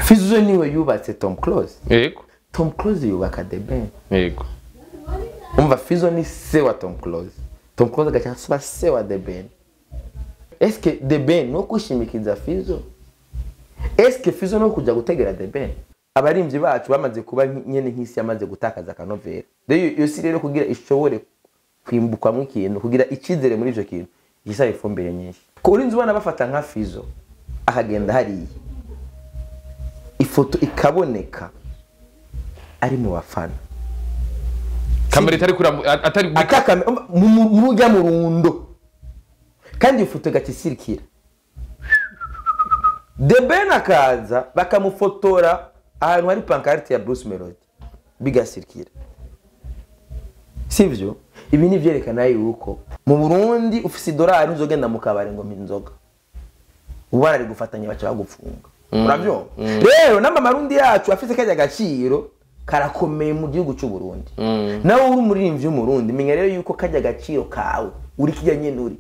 Fizzo niwe yubatse Tom Close. Yego. Tom Close yubaka The Ben. Yego. Umva, Fizzo ni se wa Tom Close. Tom Close agaca asuba se wa The Ben. Est-ce que The Ben no kwishimikiza Fizzo? Est-ce que Fizzo no kuja gutegera The Ben? Abarimvyi bacu bamaze kuba nyene nk'isi yamaze gutakaza akanovera. Rero iyo si rero kugira ishobore kwimbukwamwo ikintu, kugira icizere muri ivyo kintu, gisaba ifumbire nyinshi. Ko urinzi ubona bafata nka Fizzo akagenda hariya, ifoto ikaboneka ari mu bafana, kamera itari kuri atari akakame murya murundo, kandi iyo foto igacisirikira. The Ben akaza bakamufotora ahantu hari pancarte ya Bruce Melody, bigasirikira. Sivyo? Ibi ni vyerekana yuko mu Burundi ufise idolari uzogenda mu kabari ngo inzoga, ubara ari gufatanya baca bagufunga. Uravyumva? Rero namba Marundi yacu afise kajya gaciro karakomeye mu gihugu cy'u Burundi. Nawe uri umuririmbyi w'Umurundi, menya rero yuko kajya gaciro kawe uri kijya nyene uri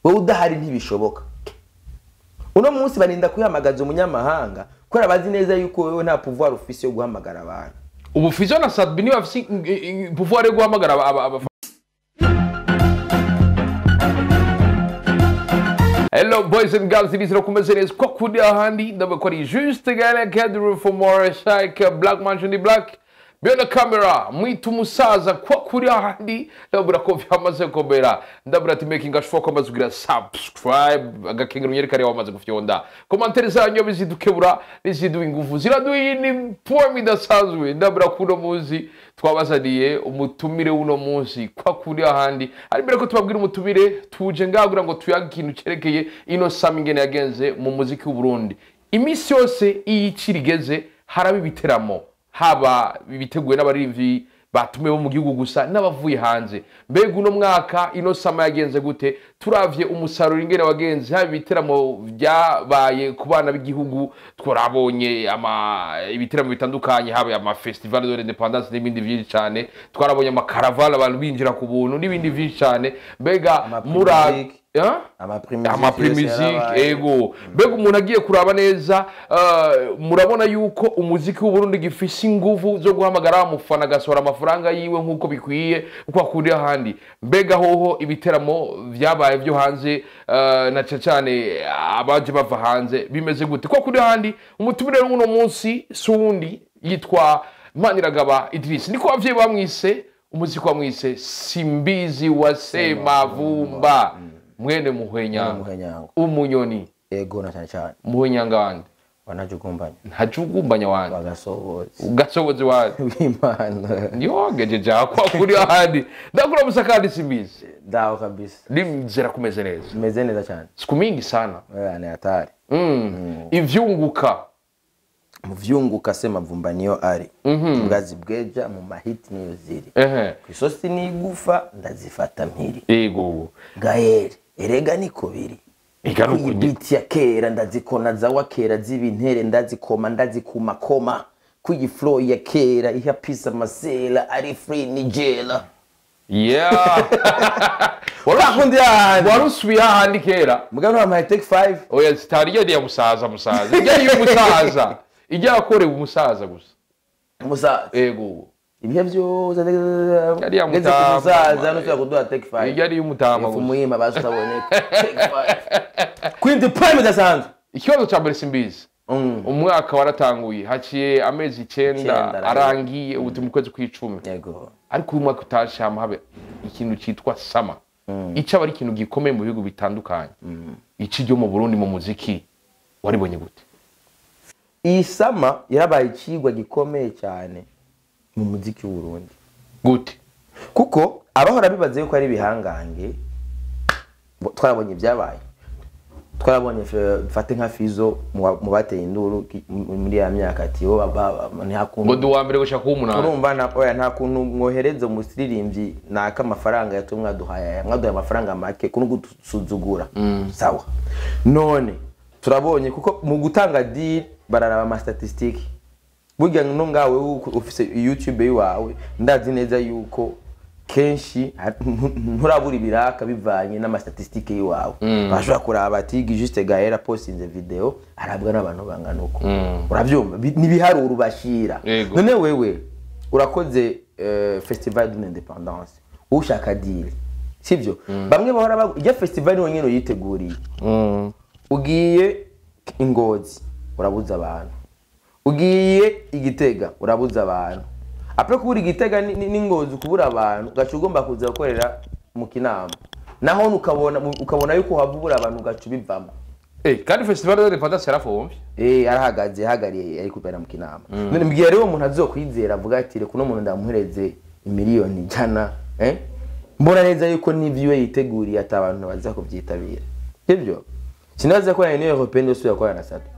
wowe udahari ntibishoboka. Uno munsi barinda kuhamagaza umunyamahanga kubera bazi neza yuko wewe nta pouvoir ufise yo guhamagara abantu. Ubu Fizzo na Sadbi niwe bafise pouvoir yo guhamagara aba. Hello boys and girls, ibizira kumeze neza ko kuri ahandi ndabakora juste gala cadre for more like Black Mansion the Black behind the camera mwitu musaza kwa kuri ahandi ndabura ko vyamaze komera, ndabura ati making sure ko amaze kugira subscribe agakengera unyereka ari wamaze gufyonda commentaire zanyu bizidukebura biziduha ingufu ziraduha ni poem idasanzwe. Ndabura kuno muzi twabazaniye umutumire uno munsi kwa kuri ahandi, ari mbere ko tubabwira umutumire tuje ngagura ngo tuyaga ikintu cerekeye ino summer ingene yagenze mu muziki w'u Burundi. Imisi yose iyicirigeze haraba ibiteramo, haba biteguwe n'abarimvyi batumiwe mu gihugu gusa n'abavuye hanze. Mbega uno mwaka ino summer yagenze gute? Turavye umusaruro ingene wagenze, haba ibiteramo byabaye ku bana b'igihugu, twarabonye ibiteramo bitandukanye, haba ama festival de l'indépendance n'ibindi byinshi cyane, twarabonye ama caravane abantu binjira ku buntu n'ibindi byinshi cyane. Mbega muri ama Primusic, ego. Mbega umuntu agiye kuraba neza, murabona yuko umuziki w'u Burundi gifise ingufu zo guhamagara umufana agasohora amafaranga yiwe nkuko bikwiye uko akuriye ahandi. Mbega hoho ibiteramo vyabaye byo hanze, na cyane abaje bava hanze bimeze gute? Ko kuri ahandi umutumire uno munsi sundi yitwa Maniragaba Idris, niko abavyeyi bamwise umuziki wamwise Simbizi wa Semavumba. Mwene Muhwenyango, umunyoni. Ego na cyane cyane Muhwenyanga wande wanajugumbanya ntajugumbanya wande wagasobozi ugasobozi wande w'Imana niyogejeje kwa kuri ahandi. Ndakura musakandi Simbizi dawo kabisa nimzera kumeze neza, meze neza cyane, siku mingi sana ni hatari. Ivyunguka mu vyunguka Semavumba niyo ari ubwazi bweja mu mahiti niyo ziri kwisosi nigufa ndazifata mpiri. Ego Gael erega niko biri ibiti ya kera ndazikona za wakera zibintere ndazikoma ndazikuma koma kuyi flow ya kera iha pisa masela ari free ni jela. Yeah. Warakundi ahandi warusubiye ahandi kera mugabo nta take 5. Oya sitari yari ya musaza musaza ijya y'umusaza ijya akorewe umusaza gusa umusaza. Ego ibihe byose yari umusaza no kuduha take 5 yari y'umutama gusa umuhima basutaboneka take 5 Queen the prime dasanzwe. Ikibazo cya mbere Simbizi, umwaka waratanguye haciye amezi 9 arangiye ubu mu kwezi kw'icumi. Yego. Ariko uyu mwaka utashe habe ikintu citwa summer ico ari ikintu gikomeye mu bihugu bitandukanye. Ici ryo mu Burundi mu muziki waribonye gute? Iyi summer yarabaye ikigwa gikomeye cyane mu muziki w'u Burundi. Gute? Kuko abahora bibaze yuko ari bihangange, twarabonye ibyabaye. Twarabonye fate nka Fizzo mu bateye induru muri ya myaka ati bo nta kuntu ngo duwa mbere gushaka umunani. Urumva na oya nta kuntu mwohereze umusiririmbyi naka amafaranga yatumwa duhaya mwaduhaye amafaranga make kuno gusuzugura. Sawa. None turabonye kuko mu gutanga deal bararaba ama statistique. Burya no ngawe ufise YouTube yawe ndazi neza yuko Kenshi nturabura ibiraka bivanye n'ama statistiques y'iwawe. Bashobora kuraba ati Juste Gaël postinze video, arabwa n'abantu bangana uko. Urabyumva? N'ibiharuro bashira. None wewe urakoze festival de l'indépendance, ushaka deal, sivyo? Bamwe bahora ijya festival ni wenyine uyiteguriye. Ugiye Ingozi urabuza abantu, ugiye Igitega urabuza abantu. Après kubura Igitega n'Ingozi, kubura abantu, ugaca ugomba kuza gukorera mu Kinama, naho ukabona yuko havubura abantu, ugaca ubivamo. Kandi festival de l'indépendance yarafomvye. Arahagaze, yahagariye ari kubera mu Kinama. None mbwira rero, umuntu azokwizera avuga ati reka uno muntu ndamuhereze 100 miliyoni, mbona neza yuko n'ivyo yiteguriye ati abantu baza kuvyitabira. Sivyo? Sinaza ko na Union Européenne yose yakorana na Sat-B.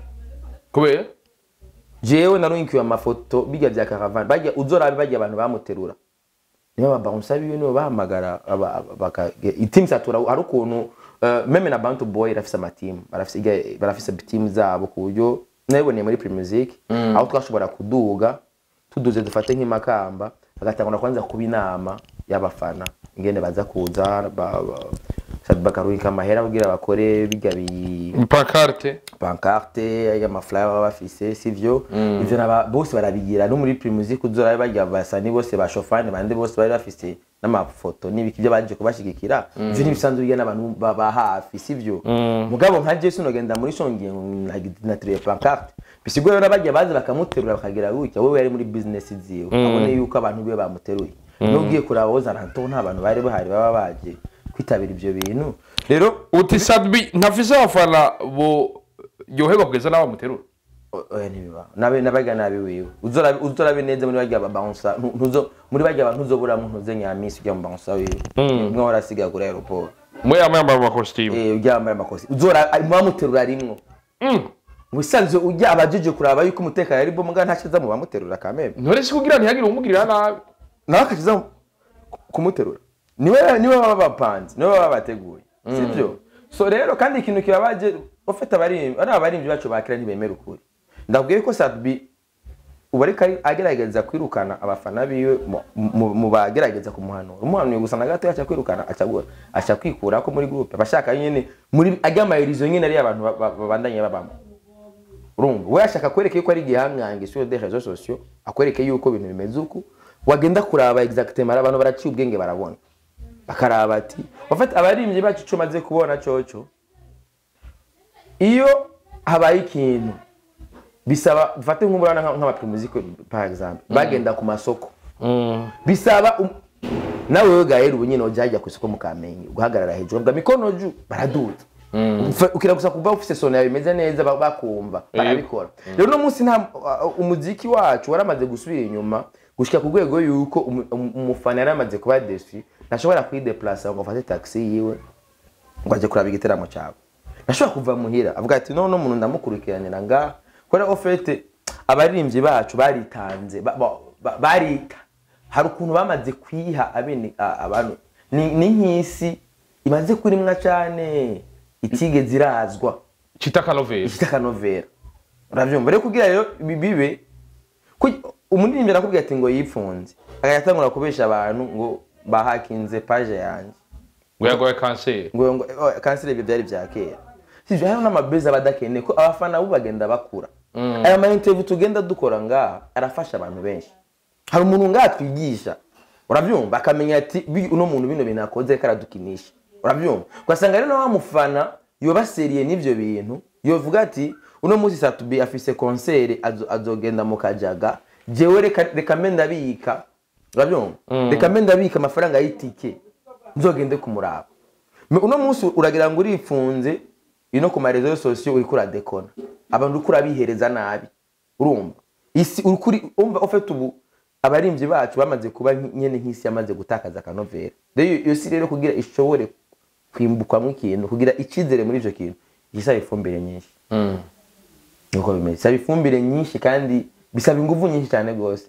Kubera? Jewe narungikiwe amafoto bijya vya caravane, bajya uzorabe, bajya abantu bamuterura, nibo babouncer biwe, nibo bahamagara team satura. Hari ukuntu même na Bantu Boy irafise amatimu, barafise team zabo, ku buryo nabiboneye muri Primusic, aho twashobora kuduga, tuduze dufate nk'imakamba, bagatangura kwanza kuba inama y'abafana ingene baza kuza bakarungika amahera kugira bakore bijya bi pancarte. Pancarte, y'amaflyer baba bafise, sivyo? Ivyo naba bose barabigira no muri Primusic. Uzora bajya basani bose ba shofani bande bose bari bafise n'amafoto n'ibiki byo baje kubashigikira. Ivyo ntibisanzwe bijya n'abantu baba hafi, sivyo? Mugabo nka Jesu nogenda muri shongiye ngo natiriye pancarte, bisigura rero bajya baza bakamuterura bakagira gutya, wewe yari muri business ziwe, abone yuko abantu biwe bamuteruye. N'ugiye kuraba woza ranto, nta bantu bari bahari baba baje kwitabira ivyo bintu rero. Uti Sat-B ntafise abafana bo yoherwa kugeza n'aho bamuterura? Oya, ntibiba nabe nabaga nabi wiwe. Uzorabe neza muri barya babouncer, ntuzo muri barya abantu ntuzoburamo ntuze nyamisi ujya mu bouncer wiwe mwe warasigaye kuri aéroport. Mwe yambaye amakositimu. Ujya yambaye amakosi, uzora mubamuterura rimwo. Mu bisanzwe ujya abajeje kuraba yuko umutekano ari bo, muga ntakiza mu bamuterura kameme. Ntore si kugira ntihagire umugirira nabi. Nawe akakiza kumuterura, niwe baba bapanze, niwe baba bateguye, sibyo? So rero kandi ikintu kibabaje ufite abarimbi ari abarimbi bacu bakira ntibemera ukuri. Ndabwiye ko Sat-B ubu ariko agerageza kwirukana abafana biwe mu bagerageza kumuhanura, umuhanuye gusa na gato aca kwirukana, aca kwikura ko muri groupe abashaka nyene muri ajya amayirizo nyene ari abantu babandanye babamo. Urumva, we ashaka kwereka yuko ari igihangange sur des réseaux sociaux, akwereke yuko ibintu bimeze uku. Wagenda kuraba exactement, abantu baraciye ubwenge, barabona, bakaraba ati wafata abaririmbyi bacu. Ico maze kubona coco, iyo habaye ikintu bisaba mfate nk'umurana nk'abaprimusic par exemple, bagenda ku masoko, bisaba nawe wewe Gaël ubu nyine ujya ku isoko mu Kamenge, ugahagarara hejuru ukavuga mikono juu, baraduza. Ukira gusa kuva ufise son yawe imeze neza, bakumva barabikora. Rero uno munsi nta umuziki wacu waramaze gusubira inyuma gushika ku rwego yuko umufana yaramaze kuba déçu, ntashobora kwideplasa ngo afate taxi yiwe ngo ajye kuraba igiteramo cyawe. Ntashobora kuva muhira avuga ati no muntu ndamukurikiranira ngaha, kubera au fait abaririmbyi bacu baritanze, barita hari ukuntu bamaze kwiha abene abantu ni nk'isi imaze kurimwa cyane itigeze irazwa. Cita akanovera. Ifite akanovera, urabyumva? Rero kugira rero ibi bibe umuririmbyi arakubwira ati ngo yipfunze, agatangura kubesha abantu ngo bahakinze page yanjye. Ngo yagoye kanseri. Ngo oh, kanseri ibyo byari bya kera, sivyo? Hariho n'amabezi aba adakeneye ko abafana bo bagenda bakura. Aya ma interview tugenda dukora ngaha arafasha abantu benshi. Hari umuntu ngaha twigisha, urabyumva, akamenya ati uno muntu bino bintu akoze ariko aradukinisha, urabyumva? Ugasanga rero na wa mufana yobaseriye n'ivyo bintu, yovuga ati uno munsi Sat-B afise concert, azogenda mu Kajaga, jewe reka mbe ndabika, urabyumva, reka mbe ndabika amafaranga y'itike nzogende kumuraba. Uno munsi uragira ngo urifunze ino ku ma réseaux sociaux, uriko uradekona abantu, uriko urabihereza nabi. Urumva isi uriko umva au fait ubu abarimvyi bacu bamaze kuba nyene nk'isi yamaze gutakaza akanovera. Rero iyo si rero kugira ishobore kwimbukwamwo ikintu, kugira icizere muri ivyo kintu, gisaba ifumbire nyinshi. Niko bimeze, bisaba ifumbire nyinshi kandi bisaba inguvu nyinshi cyane gose.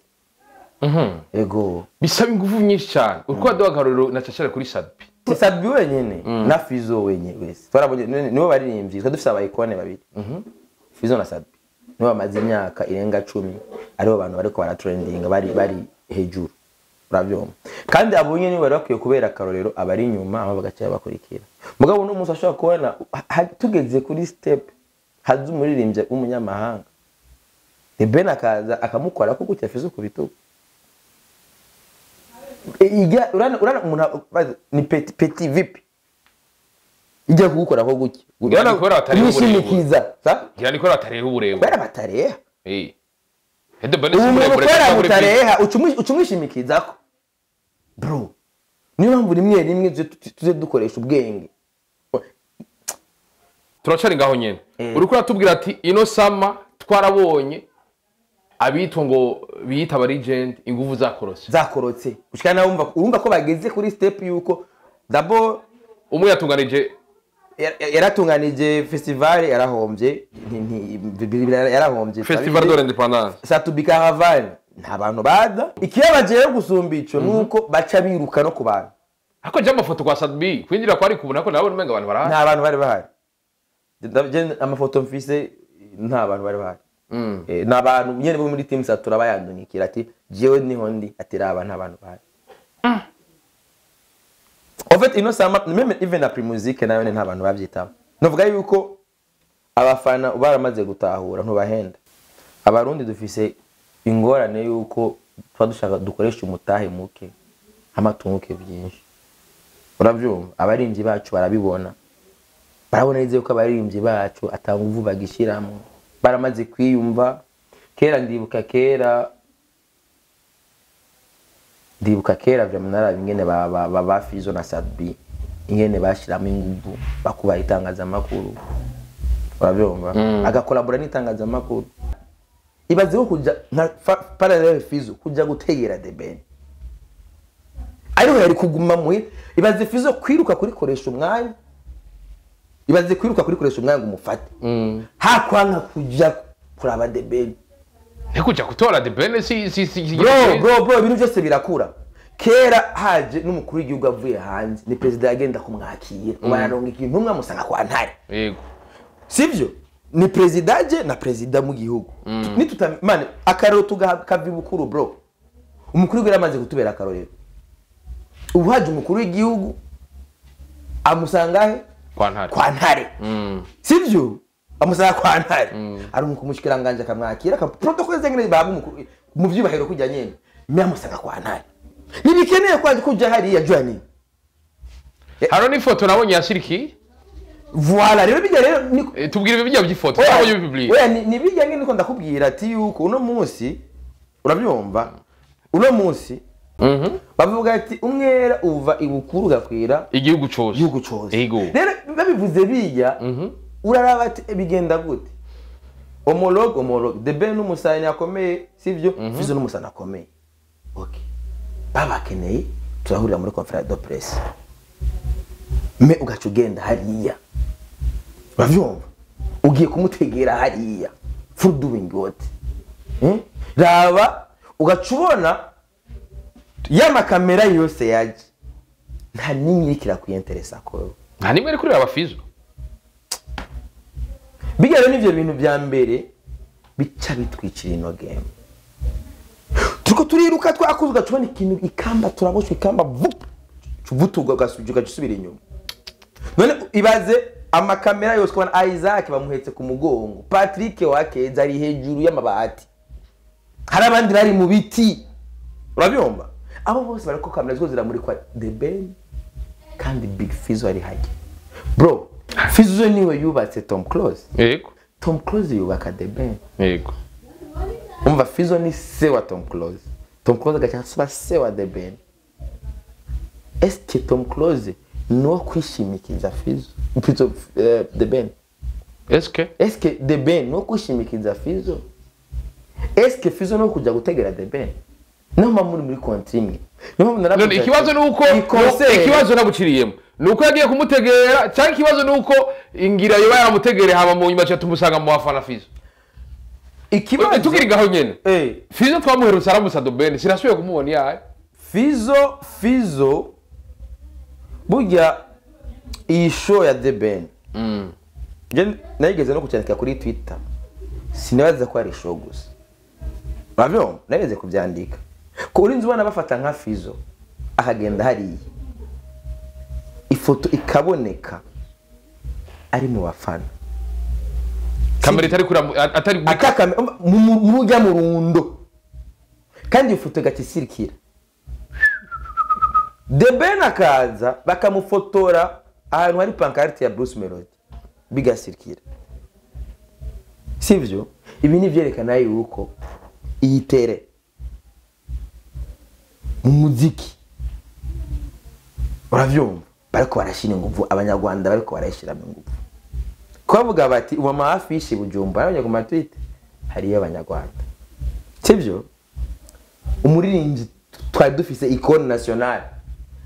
Ego. Bisaba ingufu nyinshi cyane. Uriko waduha akarorero na cacare kuri Sat-B. Si Sat-B wenyene, na Fizo wenye wese twarabonye nibo baririmbyi twari dufise, aba icônes babiri, Fizo na Sat-B, nibo bamaze imyaka irenga 10 aribo bantu bariko baratrendinga, bari hejuru. Urabyumva? Kandi abo nyene bari bakwiye kubera akarorero abari inyuma, aho bagaca bakurikira. Mugabo uno munsi ashobora kubona tugeze kuri step haza umuririmbyi w'umunyamahanga, The Ben akaza akamukora ko gutya Fizzo ku bitugu. Ijya urana umuntu ni petit vipi ijya kugukora ko gutya. Ngira ni kubera batareha uburebure. Mwishimikiza, sa? Ngira ni kubera batareha uburebure. Kubera batareha. Eh. The Ben si Ubu muremure kubera cyangwa uri Fizzo. mutareha ucumwishimikizako. Bro, niyo mpamvu rimwe rimwe tuze dukoresha ubwenge. Turacari ngaho nyene. Uriko uratubwira ati ino sama twarabonye abitwa ngo biyita aba legend inguvu zakorotse. Zakorotse. Ushika nawe urumva ko bageze kuri step yuko d'abord umwe yatunganije yaratunganije festival yarahombye, yarahombye Festival de l'Indépendance. Sat-B Caravane nta bantu baza. Ikibabaje rero gusumba ico nuko baca biruka no ku bantu. Hako je amafoto kwa Sat-B kwinjira kwari kubona ko nabone umenga abantu barahari. Nta bantu bari bahari. Amafoto mfise nta bantu bari bahari. Ni abantu nyene bo muri team Satura bayandungikira ati jewe niho ndi, ati raba nta bantu bahari. En fait ino sama même even na Primusic nayo nta bantu bavyitaba. Novuga yuko abafana baramaze gutahura ntubahenda. Abarundi dufise ingorane yuko tuba dushaka dukoresha umutahe muke amatunguke byinshi. Uravyumva? Abarimvyi bacu barabibona. Barabona neza yuko abarimvyi bacu atanguvu bagishiramo. Baramaze kwiyumva. Kera ndibuka kera vya munara ingene ba Fizzo na Sat-B ingene bashiramo inguvu bakuba itangazamakuru. Uravyumva? Agakolabora n'itangazamakuru. Ibaze ko kuja nka parallel Fizzo kuja gutegera The Ben. Ariho yari kuguma muhira. Ibaze Fizzo kwiruka kurikoresha umwanya. Ibaze kwiruka kurikoresha umwanya ngo umufate. Hakwanka kuja kuraba The Ben. Nikuja kutora The Ben si Bro ibintu byose birakura. Kera haje n'umukuru w'igihugu avuye hanze ni president yagenda kumwakira. Bararonga ikintu umwe amusanga kwa Ntare. Yego. Sivyo? Ni president je na president mu gihugu. Nituta mane akarero tugaha bukuru bro. Umukuru w'igihugu yaramaze kutubera akarorero. Ubu haje umukuru w'igihugu amusanga he? Kwa Ntare. Kwa Ntare. Sivyo? Amusanga kwa Ntare. Ari umushikiranganje akamwakira ka protocol zengene babu umukuru mu vyubahiro kujya nyene. Me amusanga kwa Ntare. Nibikeneye kwaje kuja hariya Johnny. Haro ni foto nabonye yashiriki. Voilà, rero bijya rero ni tubwire bijya by'ifoto nabonye bipubliye. Oya ni bijya ngene niko ndakubwira ati yuko uno munsi urabyumva uno munsi bavuga ati umwera uva ibukuru gakwira igihugu cose. Igihugu cose. Rero babivuze bijya uraraba ati bigenda gute. Homologue The Ben n'umusani akomeye sivyo? Fizzo n'umusani akomeye. Okay. Babakeneye turahurira muri conférence de presse. Me ugaca ugenda hariya. Uravyumva? Ugiye kumutegera hariya. For doing what? Raba ugaca ubona ya makamera yose yaje. Nta nimwe iriko kuyenteresa ko. Nta nimwe iri kureba Fizzo. Bijya rero nivyo bintu bya mbere bica bitwikira ino game. Turiko turiruka twakuzuga tubona ikintu ikamba turaboshwe ikamba vup. Vutuga gasujuka gisubira inyuma. None ibaze amakamera yose kubona Isaac bamuhetse ku mugongo, Patrick Wakeza ari hejuru y'amabati. Hari abandi bari mu biti. Urabyumva? Abo bose bariko kamera zose ziramurikwa The Ben kandi Big Fizzo ari hajye. Bro, Fizzo niwe yubatse Tom Close. Yego. Tom Close yubaka The Ben. Yego. Umva Fizzo ni se wa Tom Close. Tom Close agacha suba se wa The Ben. Est-ce que Tom Close no kwishimikiza Fizzo? Plutôt The Ben. Est-ce que The Ben no kwishimikiza Fizzo? Est-ce que Fizzo no kuja gutegera The Ben? No mamuri muri kontingi. None ikibazo nuko ikibazo naguciriyemo nuko yagiye kumutegera cyangwa ikibazo nuko ingira yoba yaramutegere haba mu nyuma tumusanga mu bafana Fizzo. Ikibazo tukiri ngaho nyene. Fizzo twamuherutse aramusa The Ben sinasubiye kumubona yaye. Fizzo burya iyi show ya The Ben. Je nayigeze no kucyandika kuri Twitter. Sinabaza ko ari show gusa. Urabyumva? Nageze kubyandika. Kurinzi ubona bafata nka Fizo akagenda hariya ifoto ikaboneka ari mu bafana kamera itari kuri atari akakame mujya mu rundo kandi ifoto igacisirikira. The Ben akaza bakamufotora ahantu hari pancarte ya Bruce Melody bigasirikira. Sivyo? Ibi ni vyerekana yuko iyi tere mu muziki uravyumva bariko barashira inguvu, abanyarwanda bariko barashira inguvu. Kubavuga bati ubu ama affiche Bujumbura abanye ku matwite hariyo abanyarwanda. Sivyo? Umuririmbyi twari dufise icône nationale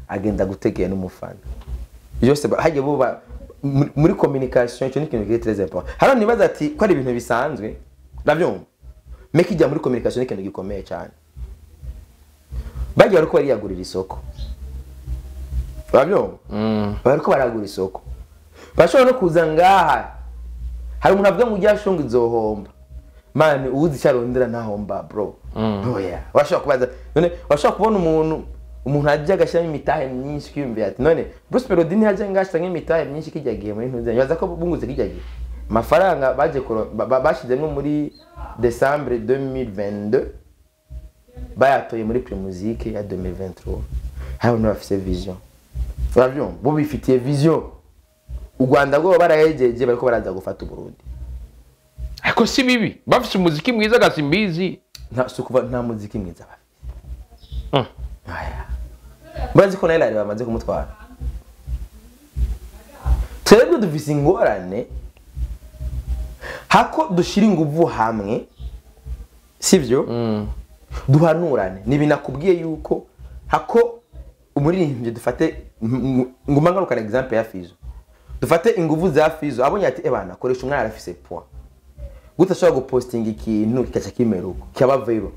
agenda gutegera n'umufana. Byose hagiye buba muri communication, ico ni ikintu kiri très important. Hano nibaza ati ko ari ibintu bisanzwe, ndavyumva. Meki ijya muri communication ni ikintu gikomeye cyane. Bagiye bariko bariyagurira isoko. Uravyumva? Bariko baragura isoko. Bashobora no kuza ngaha. Hari umuntu avuga ngo ujya shonga izohomba. Man, uzi cyarondera ntahomba bro. Oya. Washobora kubaza none washobora kubona umuntu ajya agashyiramo imitahe myinshi kwiyumvira ati none Bruce Melody ntihajya ngashira nk'imitahe myinshi kijya gihe muri ntuzanye. Baza ko bunguze kijya gihe. Amafaranga baje bashizemwe muri December 2022 bayatoye muri Primusic ya 2023. Hari abantu bafise vision. Uravyumva? Bo bifitiye vision. U Rwanda rwo barahejeje bariko baraza gufata Burundi. Ariko si bibi bafise umuziki mwiza gasimbizi. Nta sukuva nta muziki mwiza bafise. Aya. Bazi ko nayo bamaze kumutwara. Twebwe dufise ingorane hako dushira inguvu hamwe, sivyo? Duhanurane. Nibinakubwiye yuko hako umuririmbyi dufate nguma ngarukana example ya Fizo. Dufate inguvu za Fizo abonye ati ebana koresha umwana arafise point. Gute ashobora gupostinga ikintu kikaca kimeruko kyabavero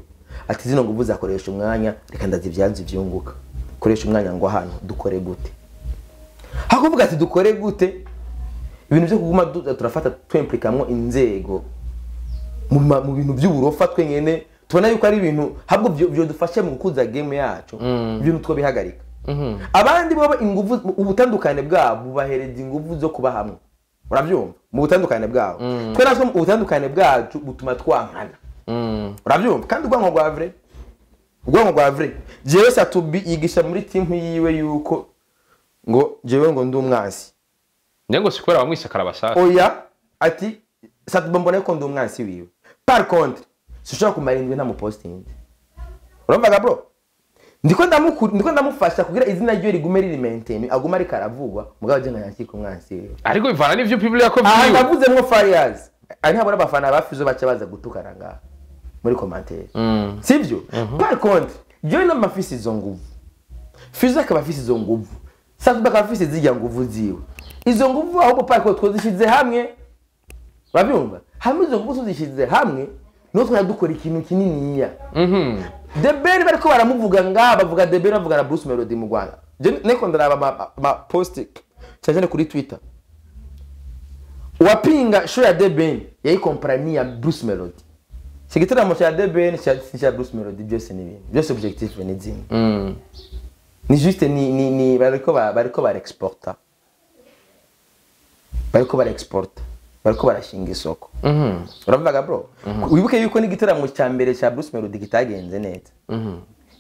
ati zino nguvu zakoresha umwanya reka ndazivyanze ivyunguka. Koresha umwanya ngo hano dukore gute. Hakuvuga ati dukore gute ibintu byo kuguma turafata twimplikamwo inzego mu bintu by'uburofa twenyene tubona yuko ari ibintu habwo byo dufashe mu gukuza game yacu ibintu two bihagarika. Abandi bo inguvu ubutandukane bwabo bubahereza inguvu zo kuba hamwe. Uravyumva? Mu butandukane bwabo. Twe natwe mu butandukane bwacu butuma twankana. Uravyumva? Kandi urwanko rwa vrai. Urwanko rwa vrai. Jewe Satubi yigisha muri team yiwe yuko ngo jewe ngo ndi umwansi. Ndengo sikora bamwise karabasasa. Oya ati Satubi mbona ko ndi umwansi wiwe. Par contre, sinshobora kumara indwi nta muposting. Urumva bro? Ndiko ndamufasha kugira izina ryo rigume riri maintain aguma ari karavugwa mugabo je nkayakika umwansi wiwe. Ariko bivana n'ivyo people yako vyiwe. Ah ndavuzemwo Farias. Ari ntabona abafana ba Fizo baca baza gutukana ngaha muri commentaire. Sivyo? Par contre, jewe n'amafisi izo nguvu. Fizo akaba afise izo nguvu. Satubi akaba afise zijya nguvu ziwe. Izo nguvu ahubwo par contre twozishize hamwe. Urabyumva? Hamwe izo nguvu tuzishize hamwe no twari dukora ikintu kininiya. The Ben bariko baramuvuga ngaha bavuga The Ben bavuga na Bruce Melody mu Rwanda. Je neko ndaraba ma post cyane kuri Twitter. Wapinga show ya The Ben yayikomprani ya Bruce Melody. Sigitaramo cya The Ben cya Bruce Melody byose ni ibintu. Byose objectif ni zimwe. Ni juste ni bariko bariko barexporta. Bariko barexporta. Bariko barashinga isoko. Uravuga bro? Wibuke yuko n'igitaramo cya mbere cya Bruce Melody kitagenze neza.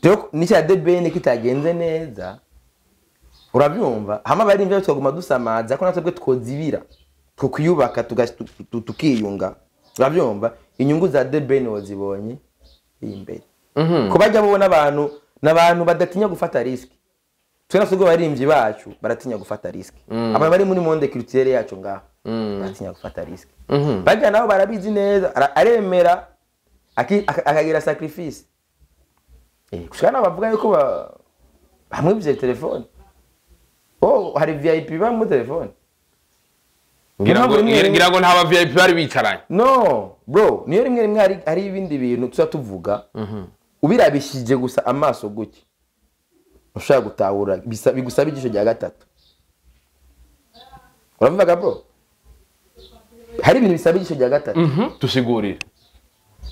Rero ni cya The Ben kitagenze neza. Urabyumva? Hama bari imvyo twaguma dusamaza ko natwe twozibira. Tukiyubaka tukiyunga. Urabyumva? Inyungu za The Ben wazibonye imbere. Ko bajya babona abantu n'abantu badatinya gufata risk. Twe natwe barimvyi bacu baratinya gufata risk. Abantu bari muri monde culturelle yacu ngaha. Baratinya gufata risk. Bajya nabo barabizi neza aremera akagira sacrifice. Kushana bavuga yuko bamwe bye telefone. Oh hari VIP ba mu telefone. Ngira ngo nta VIP bari bicaranye. No bro, niyo rimwe rimwe hari ibindi bintu tuza tuvuga. Ubirabishije gusa amaso guke. Ushaka gutahura bigusaba igisho rya gatatu. Uravuga bro? Hari ibintu bisaba igisho rya gatatu. Tusigurire.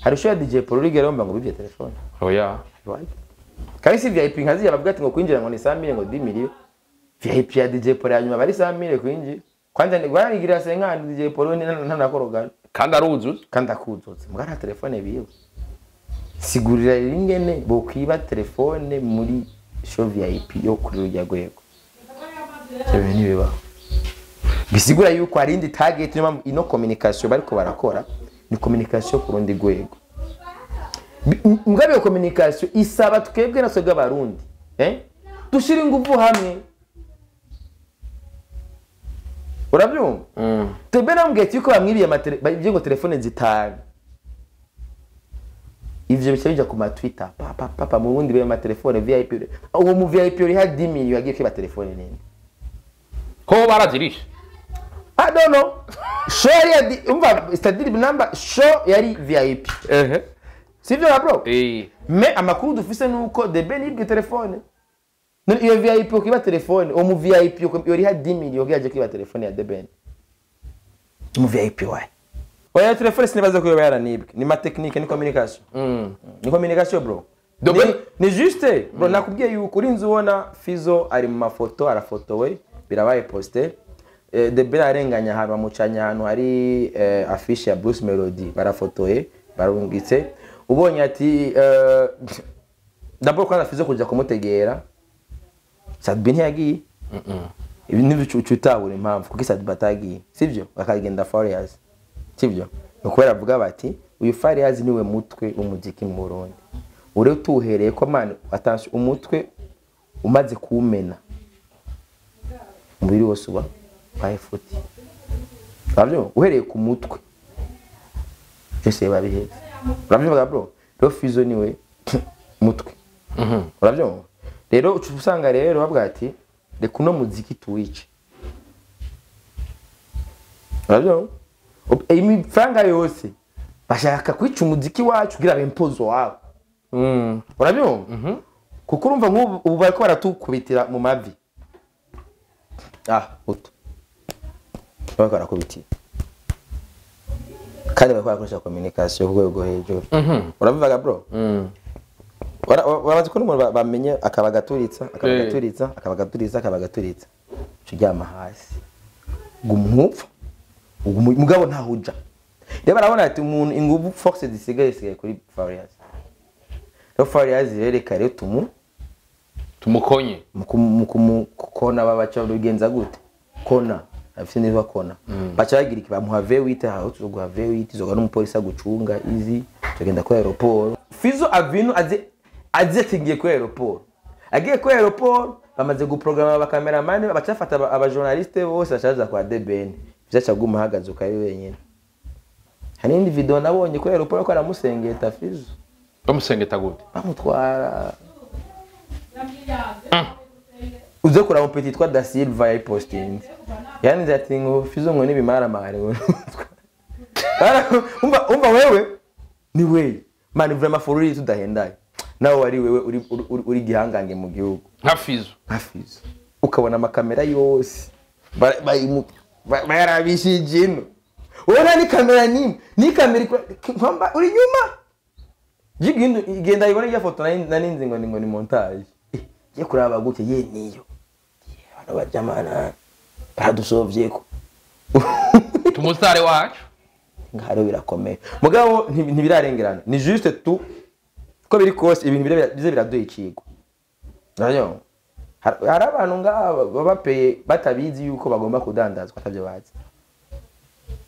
Hari show ya DJ Paul rigera ngo bibye telefone. Oya. Kandi si VIP nkaziya bavuga ati ngo kwinjira ngo ni 100 ngo 10 million. VIP ya DJ Paul ya nyuma bari 100 kwinjira. Kwanza ni barigira 50 DJ Paul ni nanakorogana. Kandi aruzuza. Kandi akuzutse. Mugara telefone biwe. Sigurira ingene bokwiba telefone muri show VIP yo kuri rujya gwego. Ibyo ntibibaho. Bisigura yuko hari indi target niyo mpamvu ino communication bariko barakora ni communication ku rundi rwego. Mugabe iyo communication isaba twebwe na twebwe abarundi, dushira ingufu hamwe. Urabyumva? Twebwe namubwiye ati yuko bamwibiye ibyo ngo telefone zitanu. Ivyo bice bija ku ma Twitter, papa papa mu bundi be ma telefone VIP. Uwo mu VIP uri ha 10 million yagiye kwiba telefone nini. Ko barazirisha. I don't know. Show yari umva c'est-à-dire number show yari VIP. Sivyo la bro? Mais amakuru dufise nuko de Ben yibwe telefone. Iyo VIP ukiba telefone, uwo mu VIP yori ha 10 million yagiye kwiba telefone ya The Ben. Mu VIP wae. Oya telefone sinibaza ko yaranibwe. Ni ma technique ni communication. Ni communication bro. Ni juste bro nakubwiye yuko urinze ubona Fizzo ari mu mafoto arafotowe birabaye poste. The Ben arenganya ahantu bamucanya ahantu hari affiche ya Bruce Melody barafotoye barungitse. Ubonye ati d'abord kwanza Fizzo kuja kumutegera Sadbi ntiyagiye. Ibi ntibicutabura impamvu kuko Sadbi atagiye sivyo akagenda Farious sivyo nukubera avuga bati uyu Farious niwe mutwe w'umuziki mu Burundi ure tuhereye ko man attention umutwe umaze kumena umubiri wose uba bayifuti urabyumva uhereye ku mutwe byose babihetse urabyumva bro rero Fizzo niwe mutwe urabyumva rero usanga rero bavuga ati reka uno muziki tuwice urabyumva imifaranga yose bashaka kwica umuziki wacu kugira bempozo wabo urabyumva kuko urumva nk'ubu ubu bariko baratukubitira mu mavi utu bariko barakubitira kandi bariko barakoresha communication ku rwego hejuru urabivuga bro urabazi ko n'umuntu bamenye akabagaturitsa akabagaturitsa akabagaturitsa akabagaturitsa uryama hasi gumupfa mugabo ntahuja rero barabona ati umuntu ingufu force zisigaye sigaye kuri Farious rero Farious rereka rero tumukonye kona babaca bigenza gute kona afite neza kona baca bagira iki bamuha V8 aho tuzoguha V8 zoga n'umupolisi agucunga izi tugenda ku aeroport Fizzo avino aze tingiye ku aeroport agiye ku aeroport bamaze guprograma abakameramani bacafata abajournaliste bose bashaza kwa DBN vyaca guma hagaze ukari wenyine hari indi video nabonye ku aeroport ko aramusengeta Fizzo bamusengeta gute bamutwara uze kuraba petit twa Da Silva yayi posting yanze ati ngo Fizzo ngo nibimaramare umva wewe ni wewe man vraiment for real tudahendaye nawe wari wewe uri gihangange mu gihugu nka Fizzo ukabona amakamera yose bayarabishije ino ubona ni kamera nimwe ni kamera kwamba uri nyuma jigendo igenda ibona ya foto naninzi ngo ni montage ye kuraba gute ye niyo abantu bajamana baradusovyeko tumusare wacu ngaro birakomeye mugabo ntibirarengerana ni juste tout ko biri kose ibintu bize biraduye ikigo nayo hari abantu ngaba babapeye batabizi yuko bagomba kudandazwa atavyo bazi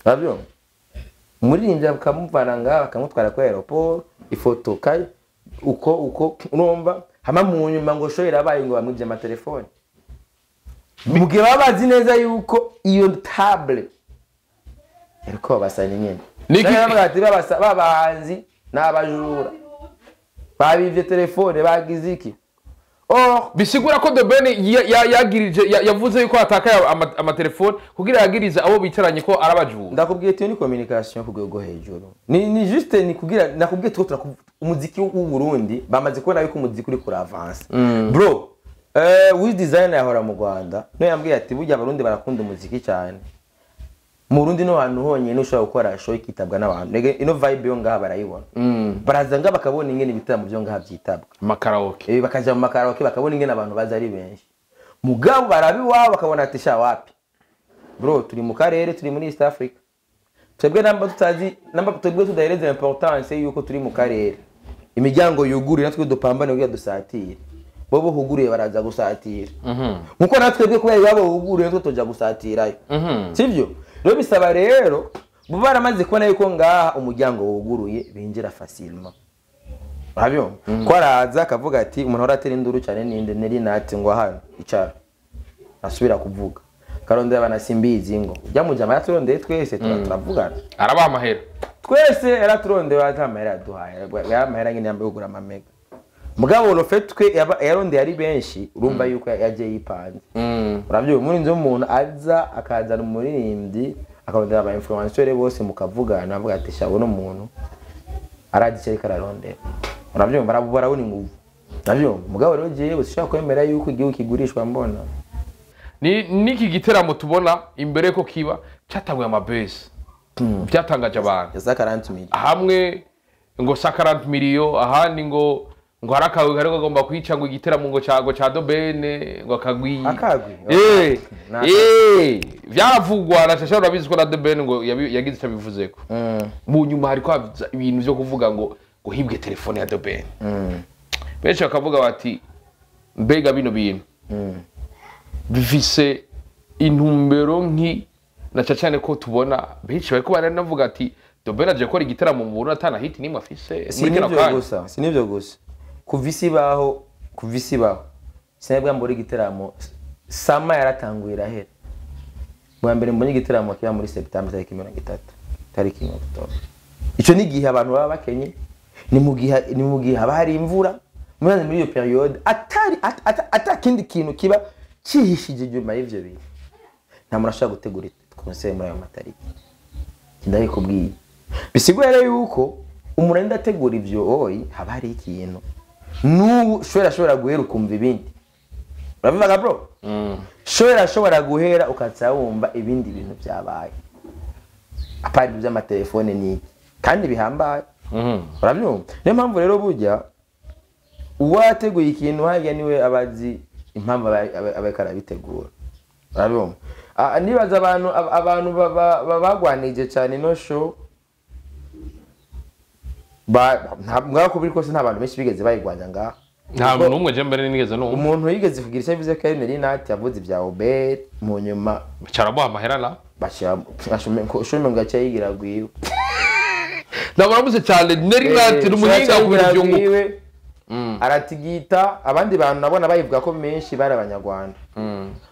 navyo muririmbyi bakamuvana ngaha bakamutwara ku aeroport ifoto kai uko urumva hama mu nyuma ngo show irabaye ngo bamwivye amatelefone mugihe baba bazi neza yuko iyo table ariko babasanye nyene niki babahanzi n'abajura babivye telefone bagize iki Oh, bisigura ko The Ben yagirije yavuze yuko atakaye amatelefone kugira yagirize abo bicaranye ko arabajura. Ndakubwiye ati ni communication ku rwego hejuru. Ni juste ni kugira nakubwiye tuko umuziki w'u Burundi bamaze kubona yuko umuziki uri kuri avance. Bro, Wiz Design yahora mu Rwanda. No yambwiye ati burya abarundi barakunda umuziki cyane. Mu Burundi no hantu honyine ushobora gukora show ikitabwa n'abantu. Rege ino vibe yo ngaha barayibona, baraza ngaha bakabona ingene ibitaramo byo ngaha byitabwa. Amakaraoke. Bakaja mu makaraoke, bakabona ingene abantu baza ari benshi. Mugabo barabi iwabo bakabona ati: "Sha, wapi bro, turi mu karere, turi muri East Africa." Twebwe namba tutazi, namba twebwe tudahereza importance yuko turi mu karere, imiryango yuguruye, natwe dupambane kugira dusatire. Bo buhuguruye baraza gusatira, nkuko natwe twebwe kubera iwabo huguruye natwe tuja gusatirayo, sivyo? Rero bisaba rero bo baramaze kubona yuko ngaha umuryango wuguruye, binjira facilement. Urabyumva ko araza akavuga ati: "Umuntu ahora atera induru cyane ninde? Neri nati ngo hano icara." Asubira kuvuga karondera abana, simbizi ngo ujya mu jama yaturondeye twese, turavugana. Arabaha amahera. Twese yaraturondeye, ata mahera yaduhaye, ya mahera nyine yambaye kugura amamega. Mugabo le fait twe yarondeye ari benshi, urumva yuko yagiye yipanze. Urabyumva, muri nzu umuntu aza akazana umuririmbyi, akarondera aba influenceur bose, mukavugana, avuga ati: "Sha, uno muntu arazi icyo ariko ararondera." Urabyumva, barabona inguvu. Urabyumva, mugabo rero jewe sinshobora kwemera yuko igihugu kigurishwa mbona. Ni niki giteramo tubona imbere ko kiba cyatanguye amabesi, byatangaje abantu. Ya 40 millions. Hamwe ngo 40 miliyo, ahandi ngo hari akagwi kariko kagomba kwica ngo igiteramo ngo ca The Ben, ngo akagwi. Akagwi? Vyaravugwa na shasha, urabizi ko na The Ben ngo yagize icyo abivuzeko. Mu nyuma hariko haza ibintu vyo kuvuga ngo hibwe telefone ya The Ben. Benshi bakavuga bati: "Mbega bino bintu bifise intumbero nki?" Na cane ko tubona benshi bariko baranavuga ati The Ben aje gukora igitaramo mu Burundi atana hit nimwe afise Si muri kano nivyo kanya. gusa, si nivyo gusa. Kuva isi ibaho, kuva isi ibaho, sinabwa mbura igiteramo sama yaratanguye irahera. Bwa mbere mbonye igiteramo kiba muri September, tariki 30, tariki 1 October. Ico ni igihe abantu baba bakenye, ni mu gihe haba hari imvura. Muri iyo période atari ata kindi kintu kiba cihishije inyuma y'ivyo bintu, nta muntu ashobora gutegura concert muri ayo matariki. Ndabikubwiye, bisigura rero yuko umuntu arinda ategura ivyo oyi, haba hari ikintu. N'ubu shobora ashobora guhera ukumva ibindi. Urabivuga bro, shobora ashobora guhera ukaza wumva ibindi bintu byabaye apari ibyo by'amatelefone n'iki kandi bihambaye. Urabyumva, niyo mpamvu rero burya uwateguye ikintu harya niwe aba azi impamvu aba ariko arabitegura. Urabyumva. Nibaza abantu bagwanije cyane ino show, ngaho kubiri kose nta bantu benshi bigeze bayigwanya ngaha. Nta muntu n'umwe je mbere nigeze numva. Umuntu yigeze kugira icyo avuze ko ari Nelly Nat yavuze ibya Obert, mu nyuma caramuha amahera na bashyira shume ngo ace yigira gwiwe. Ndamuramutse cyane Nelly Nat, ni umuhinga mu bintu byunguka. Aratigita. Abandi bantu nabona bayivuga ko menshi bari Abanyarwanda.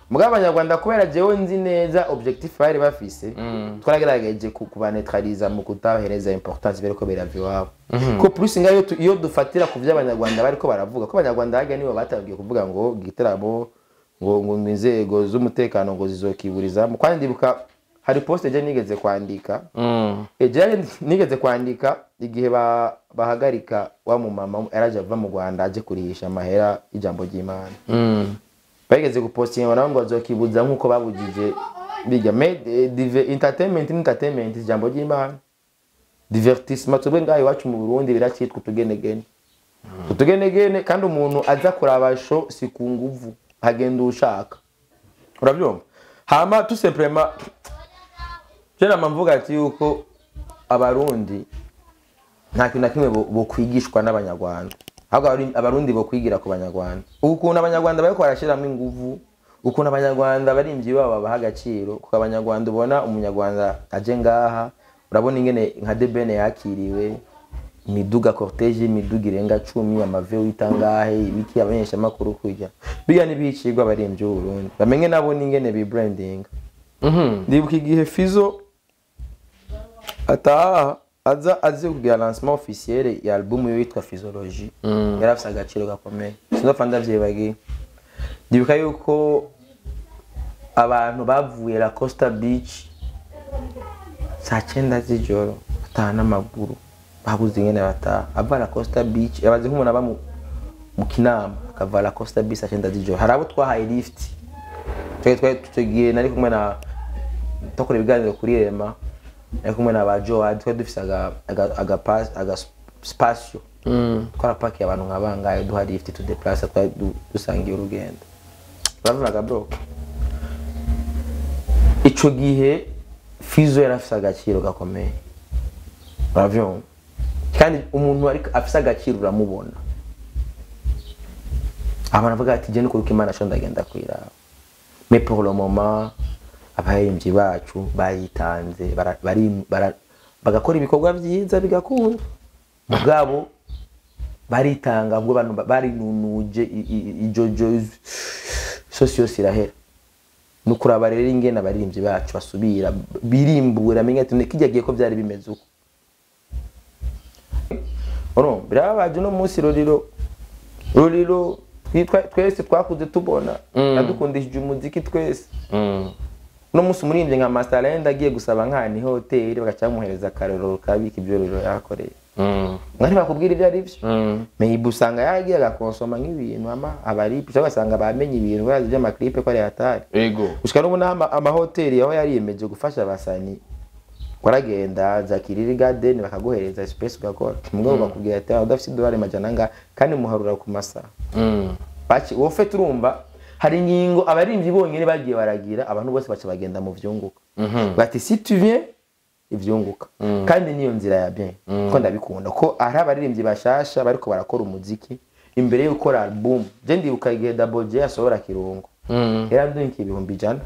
Mugabo Abanyarwanda, kubera jewe nzi neza objectif bari bafise, twaragerageje kubanetraliza mu kutahereza importance bereko birava iwabo, ko plus ngayo iyo dufatira ku vy'Abanyarwanda bariko baravuga ko Abanyarwanda harya nibo batangiye kuvuga ngo igitaramo ngo inzego z'umutekano ngo zizokiburizamo. Kandi ndibuka hari poste je nigeze kwandika, ejo nigeze kwandika igihe bahagarika wa mumama yaraje ava mu Rwanda aje kurihisha amahera y'ijambo ry'Imana. Bageze gupostinga nabo ngo bazokibuza nkuko babujije bijya entertainment ni entertainment, ijambo ry'Imana divertissement. Twebwe ngaho iwacu mu Burundi biracitwa utugenegene, utugenegene. Kandi umuntu aza kuraba show si ku nguvu, hagenda ushaka. Urabyumva. Hama tout simplement je nama mvuga ati yuko Abarundi nta kintu na kimwe bokwigishwa n'Abanyarwanda, ahubwo Abarundi bokwigira ku Banyarwanda. Ukuntu Abanyarwanda bariko barashiramwo inguvu, ukuntu Abanyarwanda barimvyi babo babaha agaciro, kuko Abanyarwanda ubona Umunyarwanda aje ngaha, urabona ingene nka The Ben yakiriwe, imiduga, cortège y'imiduga irenga 10, amave witangahe, ibiki, abamenyeshamakuru kurya biga n'ibicirwa. Abarimvyi b'Uburundi bamenye nabo n'ingene bibrandinga. Ndibuka igihe Fizo ataha aza azi kugira lancement officiel ya album yiwe yitwa Physiologie, yari afise agaciro gakomeye, sinzopfa ndavyibagiye. Ndibuka yuko abantu bavuye La Costa Beach saa 9 z'ijoro bataha n'amaguru, babuze ingene bataha. Ava La Costa Beach, yabaze nk'umuntu aba mu Kinama akava La Costa Beach saa 9 z'ijoro, hari abo twahaye lift. Twari tugiye, nari kumwe na Twakora ibiganiro kuri Rema, ari kumwe na ba Joad, twari dufise aga spacio. Twarapakiye abantu nka bangahe, duha lift to the place, twari dusangiye urugendo. Uravuga bro, ico gihe Fizzo yari afise agaciro gakomeye, uravyumva? Kandi umuntu ariko afise agaciro uramubona, abantu bavuga ati je nukuruka Imana sho ndagenda kwiraba. Mais pour le moment abaririmbyi bacu bayitanze, bagakora ibikorwa vyiza bigakunda, mugabo baritanga ubwo abantu barinunuje ijojo sosi yose irahera. Nukuraba rero ingene abaririmbyi bacu basubira birimbura, amenye ati kijya gihe ko byari bimeze uko. Oro birababaje no munsi Roriro twese twakuze tubona adukundishije umuziki twese. No munsi umuririmbyi nka Masterland agiye gusaba nkani hotel bagacamuhereza akarero kabika ibyo rero yakoreye. Mwari bakubwira ibyo ari byo. Mais usanga yaragiye agakonsoma nk'ibintu ama abari cyangwa basanga bamenye ibintu bazi by'amaklipe ko ari hatari. Ego. Gushika n'ubu amahoteli aho yariyemeje gufasha abasani, waragenda za Kiriri Garden bakaguhereza space ugakora. Mugabo bakubwira ati udafite idolari 400 kandi muharura ku masaha. Baki wowe ufite urumva hari ingingo abaririmbyi bonyine bagiye baragira, abantu bose baca bagenda mu vyunguka. Bati si tu viens ivyunguka. Kandi niyo nzira ya bien. Ko ndabikunda ko ari abaririmbyi bashasha bariko barakora umuziki imbere yo gukora album. Je ndibuka igihe Double J asohora Kirungo. Yarandunkiye 100,000.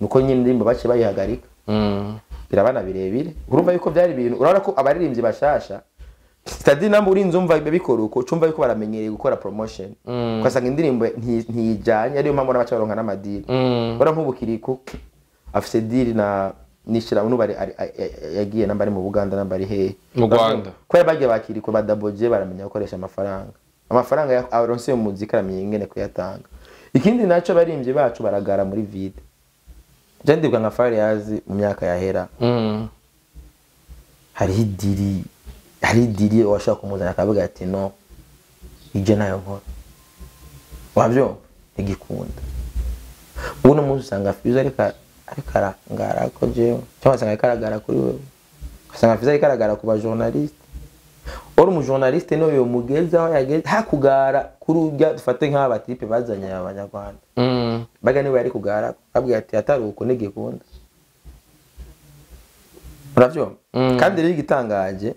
Nuko nyine indirimbo bace bayihagarika. Birabana birebire. Urumva yuko byari ibintu, urabona ko abaririmbyi bashasha c'est-à-dire namba uri nzumva bikora uko cumva yuko baramenyereye gukora promotion. Ugasanga indirimbo ntijanye, ariyo mpamvu n'abaca baronka n'amadiri. Bara nk'ubukiriko afise deal na nishira uno bari yagiye namba ari mu Buganda namba ari hehe mu Rwanda. Kubera bagiye bakiriko ba Double J baramenya gukoresha amafaranga. Amafaranga aronse mu muziki aramenya ingene kuyatanga. Ikindi naco abaririmbyi bacu baragara muri vide. Je ndibuka nka Fariaz mu myaka yahera. Hari idiri washaka kumuzana akavuga ati no ije nayo nkora. Wavyo igikunda. Uno munsi usanga Fizzo ariko arangara ko jewe, cyangwa usanga ariko aragara kuri wewe. Usanga Fizzo ariko aragara ku ba journaliste. Ori umu journaliste no yo mugeza aho yageze hakugara kuri urya dufate nk'aba type bazanye abanyarwanda. Baga niwe yari kugara abwira ati atari uko nigikunda. Uravyo? Kandi rero igitangaje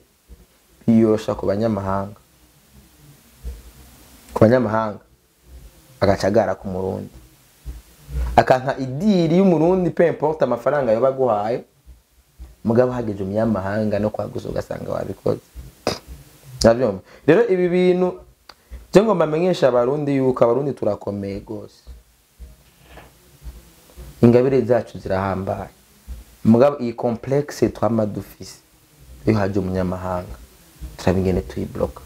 biyosha ku banyamahanga. Ku banyamahanga agacagara ku Murundi. Akanka idiri y'umurundi peu importe amafaranga yo baguhaye, mugabo hageje umunyamahanga no kwaguza ugasanga wabikoze. Navyumva. Rero ibi bintu je ngomba menyesha abarundi yuko abarundi turakomeye gose. Ingabire zacu zirahambaye. Mugabo iyi complexe twama dufise iyo haje umunyamahanga turabingene tuyibloka.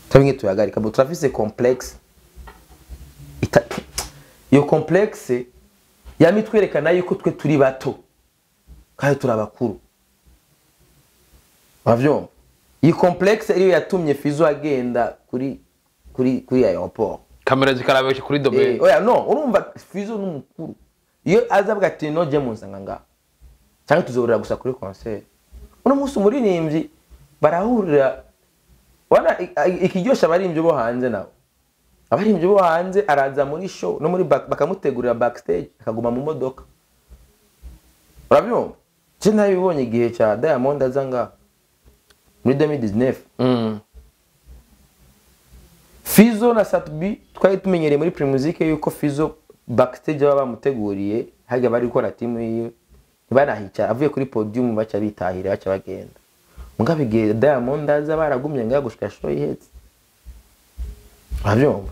Turabingene tuyagarika, bo turafise complexe. Iyo complexe yamitwerekana yuko twe turi bato kandi turabakuru. Uravyumva? Iyi complexe ariyo yatumye Fizzo agenda kuri aéroport. Kamera zikarabesha kuri domaine. Oya no, urumva Fizzo n'umukuru. Iyo azavuga ati no je munsanga nga. Cyangwa tuzorera gusa kuri concert. Uno munsi umuririmbyi barahurira wana ikiryosha abaririmbyi bo hanze nabo. Abaririmbyi bo hanze araza muri show no muri bakamutegurira backstage akaguma mu modoka. Urabyumva? Je nabibonye igihe cya Diamond aza nga muri 2019. Fizzo na Sat-B twari tumenyereye muri Primusic yuko Fizzo backstage baba bamuteguriye hajya bari gukora team yiwe ntibanahicara, avuye kuri podium baca bitahira baca bagenda. Mugabe igihe Diamond aza baragumye ngaho gushika show ihetse. Urabyumva?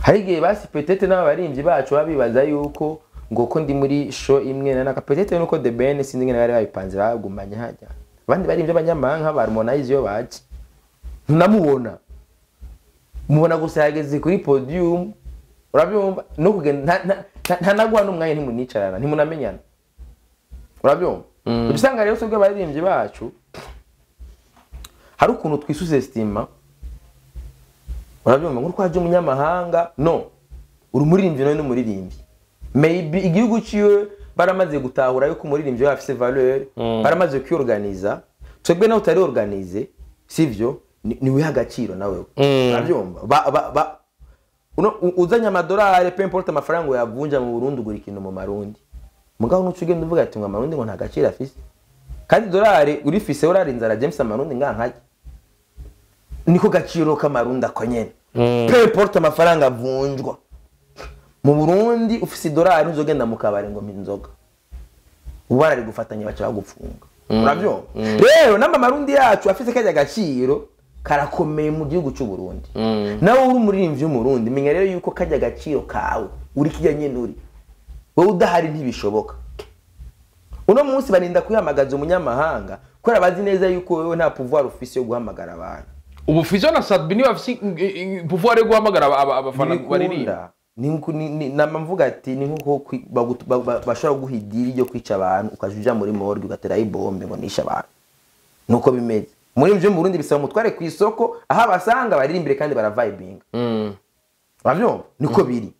Hari igihe basi peut-être n'abaririmbyi bacu babibaza yuko ngo ko ndi muri show imwe na naka peut-être nuko The Ben sinzi ngene bari babipanze bagumanye hajya. Abandi baririmbyi b'abanyamahanga ba Harmonize iyo baje ntunamubona, mubona gusa yageze kuri podium. Urabyumva? No kugenda nta naguha n'umwanya, ntimunicarana ntimunamenyana. Urabyumva? Usanga rero twebwe abaririmbyi bacu hari ukuntu twisous-estima. Urabyumva? Nk'uko haje umunyamahanga, no uri umuririmbyi nawe n'umuririmbyi, maybe igihugu ciwe Baramaze gutahura yuko umuririmbyi wabo afise valeur, baramaze kwiorganiza. Twebwe nawe utari organisé, sivyo? Ni wiha agaciro nawe, urabyumva? Uzanye amadolari, peu importe amafaranga uyavunja mu Burundi, ugura ikintu mu Marundi. Mugabo nuca ugenda uvuga ati ngo Amarundi ngo nta gaciro afise, kandi dolari urifise urari inzara. James, Amarundi ngaha nkajya niko gaciro k'Amarundi ako nyene, peu importe amafaranga avunjwa mu Burundi. Ufise idolari ntuzogenda mu kabari ngo mpa inzoga, ubu bararigufatanya baca bagufunga, urabyumva? Rero namba Amarundi yacu afise kajya gaciro karakomeye mu gihugu cy'u Burundi, nawe uri umuririmbyi w'Umurundi, menya rero yuko kajya gaciro kawe uri kijya nyene, uri wowe udahari ntibishoboka. Uno munsi barinda kwihamagaza umunyamahanga kubera bazi neza yuko wewe nta pouvoir ufise yo guhamagara abantu. Ubu Fizo na Sat-B niba bafise pouvoir yo guhamagara abafana baririmba. Ntibikunda. Nama mvuga ati ni nkuko bashobora kuguha idiri ryo kwica abantu, ukaja uja muri morgue ugaterayo ibombe ngo nishe abantu. Nuko bimeze muri mvyo mu Burundi, bisaba umutware ku isoko aho abasanga baririmbire kandi baravibinga, uravyumva? Niko biri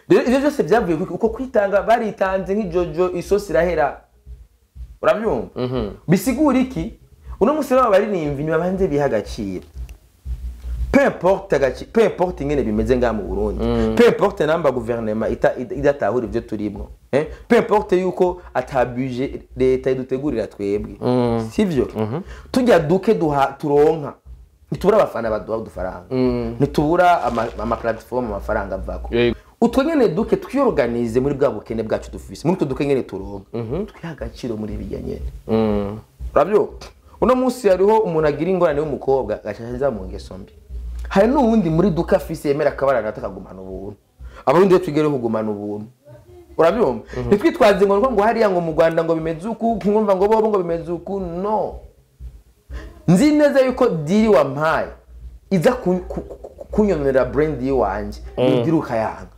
rero. Ivyo byose byavuye uko kwitanga, baritanze nk'ijojo, isosi irahera, uravyumva? Bisigura iki? Uno munsi rero abaririmbyi nibabanze biha agaciro, peu importe ingene bimeze ngaha mu Burundi, peu importe namba guverinoma idatahura ivyo turimwo, peu importe yuko ata budget leta idutegurira twebwe, sivyo? Tujya duke duha turonka, ntitubura abafana baduha udufaranga, ntitubura ama platform amafaranga avako. Utwo nyene duke twiyorganize muri bwa bukene bwacu dufise, muri utwo duke nyene turonka, twiha agaciro muri bijya nyene, urabyumva? Uno munsi hariho umuntu agira ingorane y'umukobwa agaca mu ngeso mbi, hari n'uwundi muri duka afise yemera akabarana atakagumana ubuntu. Abarundi iyo twigere kugumana ubuntu, urabyumva? Ntitwitwaze ngo ngo hariya ngo mu Rwanda ngo bimeze uku, mwumva ngo bobo ngo bimeze uku. No nzi neza yuko deal wampaye iza kunyonera brand yiwanje, iyo deal ukayanga